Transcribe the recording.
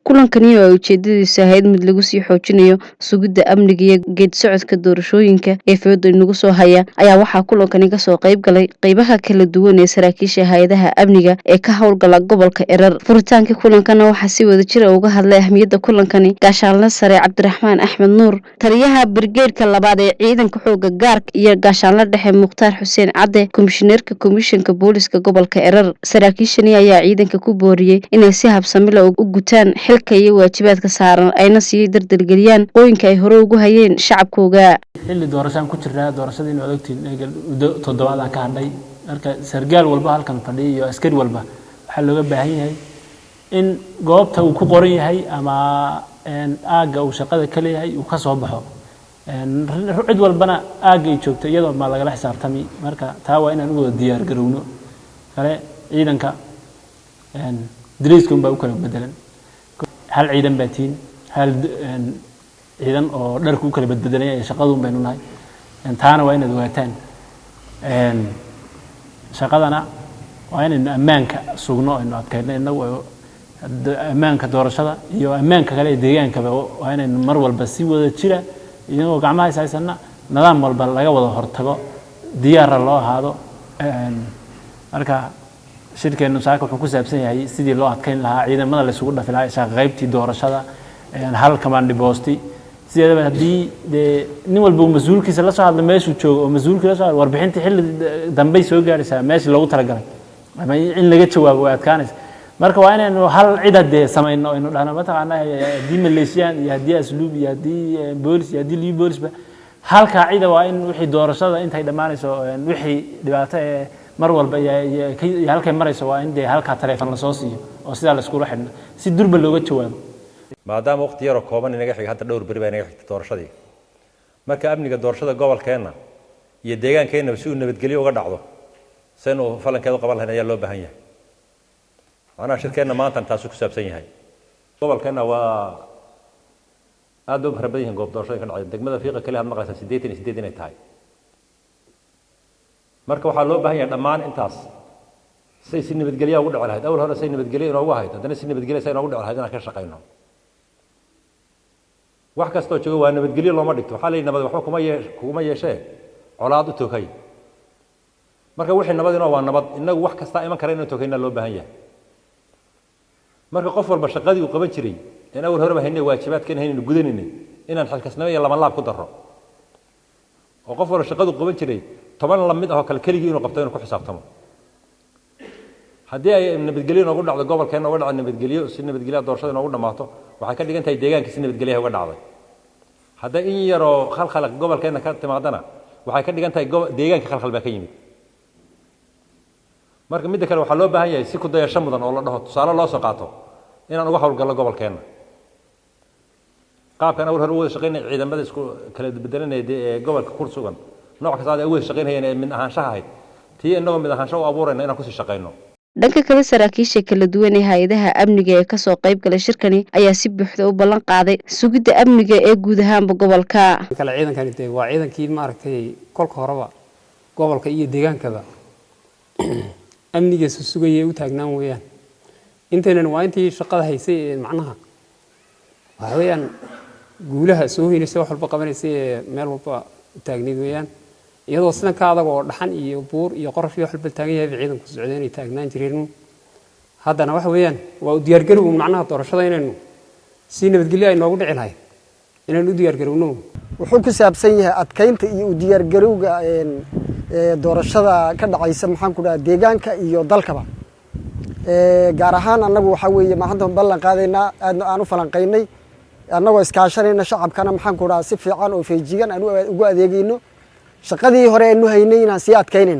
Kulankani oo ay ujeedadiisu ahayd mid lagu sii xoojinayo sugidda amniga iyo geed socodka doorashooyinka ee fooda inagu soo haya ayaa waxaa kulankani kasoo qayb galay qeybaha kala duwan ee saraakiisha hay-adaha amniga ee ka howlgala gobolka Erar. Furitaankii kulankana waxaa si wadajira uga hadlay ahmiyadda kulankani Gaashaanle Sare Cabdiraxmaan Axmed Nuur, taliyaha brigedka labaad ee ciidanka xooga gaarka, iyo Gaashaanle Dhexe Mukhtaar Xuseen Cadde, komishineerka komishanka booliska gobolka Erar. Saraakiishani ayaa ciidanka ku booriyey inay si habsamila u gutaan xilka iyo waajibaadka saaran, ayna sii dardargeliyaan qooyinka ay hore ugu hayeen shacabkooga. Xilli doorashaan ku jirnaa, doorashadii waad ogtiin, muddo toddobaad aan ka hadhay. Marka sargaal walba halkan fadhiya iyo askari walba waxaa looga baahan yahay in goobta uu ku qoran yahay ama aagga uu shaqada ka leeyahay uu ka soo baxo. Cid walbana aagga ay joogto iyadoo ma lagala xisaabtami. Marka taa waa inaan u wada diyaar garowno. Kale ciidanka dariiska unbaa u kala bedelan. Hal ciidan baa tihiin, hal ciidan oo dharku u kala bedbedelaya ee shaqadu un baynu nahay. Taana waa inaad ogaataan. Shaqadana waa inaynu ammaanka sugno, aynu adkayno innagu ammaanka doorashada iyo ammaanka kale ee deegaankaba. Waa inaynu mar walba si wada jira, iyagoo gacmaha is haysana, nidaam walba laga wada hortago, diyaarra loo ahaado. Marka shirkeennu saaka wuxuu ku saabsan yahay sidii loo adkeyn lahaa ciidamada, la isugu dhafi lahaa shaqa qaybtii doorashada, hal command post-i. Sideedaba haddii dee nin walba uu mas-uulkiisa la soo hadlo meeshuu joogo oo mas-uulkii la soo hadlo, warbixintii xilli dambey soo gaaraysaa meeshii loogu talagalay ama in laga jawaabo way adkaanaysa. Marka waa inaynu hal cida dee samayno, aynu dhahno mataqaanaa haddii maleeshiyaan iyo haddii asluub iyo haddii boolis iyo haddii liyu boolisba, halkaa cida waa in wixii doorashada intay dhammaanayso, wixii dhibaato ee mar walba iyo halkay marayso, waa in dee halkaa taleefon lasoo siiyo oo sidaa la iskula xidhno si durba looga jawaabo. Maadaama waqti yaroo kooban inaga xiga hadda, dhowr beri baa inaga xigta doorashadii, marka amniga doorashada gobolkeenna iyo deegaankeenna si uu nabadgelyo uga dhacdo, saynu falankeeda u qaban lahayn ayaa loo baahan yahay. Macnaha shirkeenna maantan taasuu ku saabsan yahay. Gobolkeenna waa aad bay u fara badan yihiin goob doorashada ka dhacday. Degmada Fiiqa kaliya had maqlaysaa 88 inay tahay. Marka waxaa loo baahan yahay dhammaan intaas say si nabadgelya ugu dhici lahayd, awal hore say nabadgelyo inoogu ahayd, haddana si nabadgelya say inoogu dhici lahayd inaan ka shaqayno. Wax kastoo jooga waa nabadgelyo looma dhigto. Waxaa la yidhi nabad waxba kuguma yeeshee colaad u tokay. Marka wixii nabad inoo waa nabad, innagu wax kastaa iman kara inaan tokaynaa loo baahan yahay. Marka qof walba shaqadii uu qaban jiray een awal horeba haynay, waajibaadkan haynaynu gudanaynay, inaan xilkasnimo iyo labanlaab ku darro, oo qof walba shaqaduu qaban jiray 10 la mid ah oo kale keligii inuu qabto inuu ku xisaabtamo. Haddii ay nabadgelyo inoogu dhacdo gobolkeenna, uga dhacdo nabadgelyo, si nabadgelya doorashada inoogu dhammaato, waxay ka dhigan tahay deegaankii si nabadgelyaha uga dhacday. Hadday in yaroo khalkhal gobolkeenna ka timaadana, waxay ka dhigan tahay deegaankii khalkhal baa ka yimid. Marka midda kale waxaa loo baahan yahay si ku dayasho mudan oo la dhaho tusaale loo soo qaato inaan uga howlgallo gobolkeenna. Qaabkan awal hore u wada shaqaynay ciidamada isku kala bedelanaya ee gobolka ku sugan, nooc kasta ay u wada shaqaynayeen ee mid ahaanshaha ahayd, tii innagoo mid ahaansho u abuurayna inaan kusii shaqayno. Dhanka kale, saraakiisha kala duwan ee hay-adaha amniga ee kasoo qayb galay shirkani ayaa si buuxda u ballan qaaday sugidda amniga ee guud ahaanba gobolka. Kale ciidankani dee waa ciidankii maaragtay kolka horeba gobolka iyo deegaankaba amnigiisa sugayay u taagnaan weeyaan. Intaynan waa intii shaqada haysay ee macnaha waxa weeyaan guulaha soo hoynaysa, wax walba qabanaysa ee meel walba u taagnayd weeyaan. Iyadoo sidan ka adag oo dhaxan iyo buur iyo qoraf iyo wax walba taagan yahay bay ciidanku socdeen, inay taagnaan jireen. Haddana waxa weeyaan waa u diyaargarow macnaha doorashada inaynu si nabadgelyo ay noogu dhici lahayd inaynu u diyaargarowno. Wuxuu ku saabsan yahay adkaynta iyo u diyaargarowga doorashada ka dhacaysa, maxaan ku dhaha, deegaanka iyo dalkaba. Gaar ahaan annagu waxaa weeye maanta ballan qaadaynaa, aadna aan u falanqaynay, annagoo iskaashanayna shacabkana, maxaan ku dhaha, si fiican oo feejigan aan ugu adeegayno shaqadii hore aynu haynay inaan sii adkaynayno.